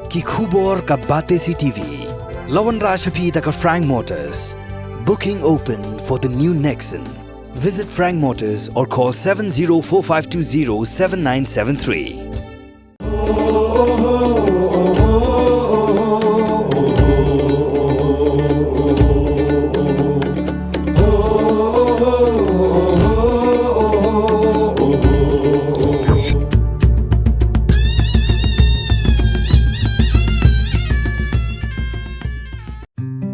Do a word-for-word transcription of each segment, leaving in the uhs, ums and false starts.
Ki khubor ka Batesi TV. La wanrah sha phi da ka Frank Motors. Booking open for the new Nexon. Visit Frank Motors or call seven zero four five two zero seven nine seven three.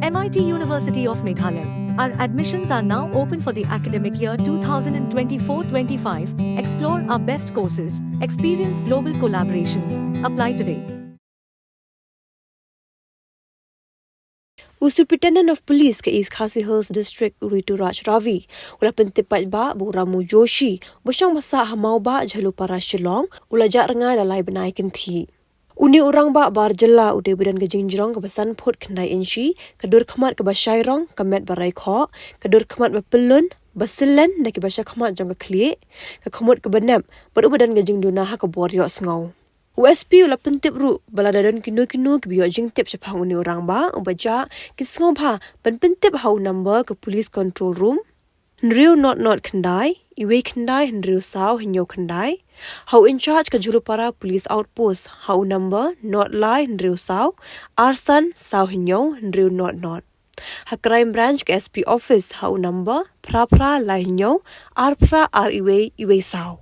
M I T University of Meghalaya. Our admissions are now open for the academic year two thousand twenty-four twenty-five. Explore our best courses, experience global collaborations. Apply today. U Superintendent of Police ka East Khasi Hills District, u Rituraj Ravi, u la pyntip paidbah ba u Ramu Joshi, ba shong ba sah ha Mawbah, Jhalupara, Shillong, u la jah rngai la lai bnai kynthih. Une u rangbah bar jylla u dei ba don ka jingjrong kaba san phut khyndai inshi, ka dur khmat kaba shai rong, ka met ba rai khoh, ka dur khmat ba pyllun, ba syllen da kiba sha khmat jong ka khlieh, ka khmut kaba nep, bad uba don ka jingduna ha ka bor ïohsngew. U S P u la pyntip ruh ba lada don kino kino kiba ïoh jingtip shaphang une u rangbah uba jah, kin sngewbha ban pyntip ha u number ka Police Control Room, hynriew not not khyndai, iwei khyndai hynriew saw hynñiew khyndai, ha u in charge ka Jhalupara Police Outpost ha u number not lai hynriew saw, ar san saw hynñiew hynriew not not. Ha Crime Branch ka S P Office ha u number phra phra lai hynñiew, ar phra ar iwei, iwei saw.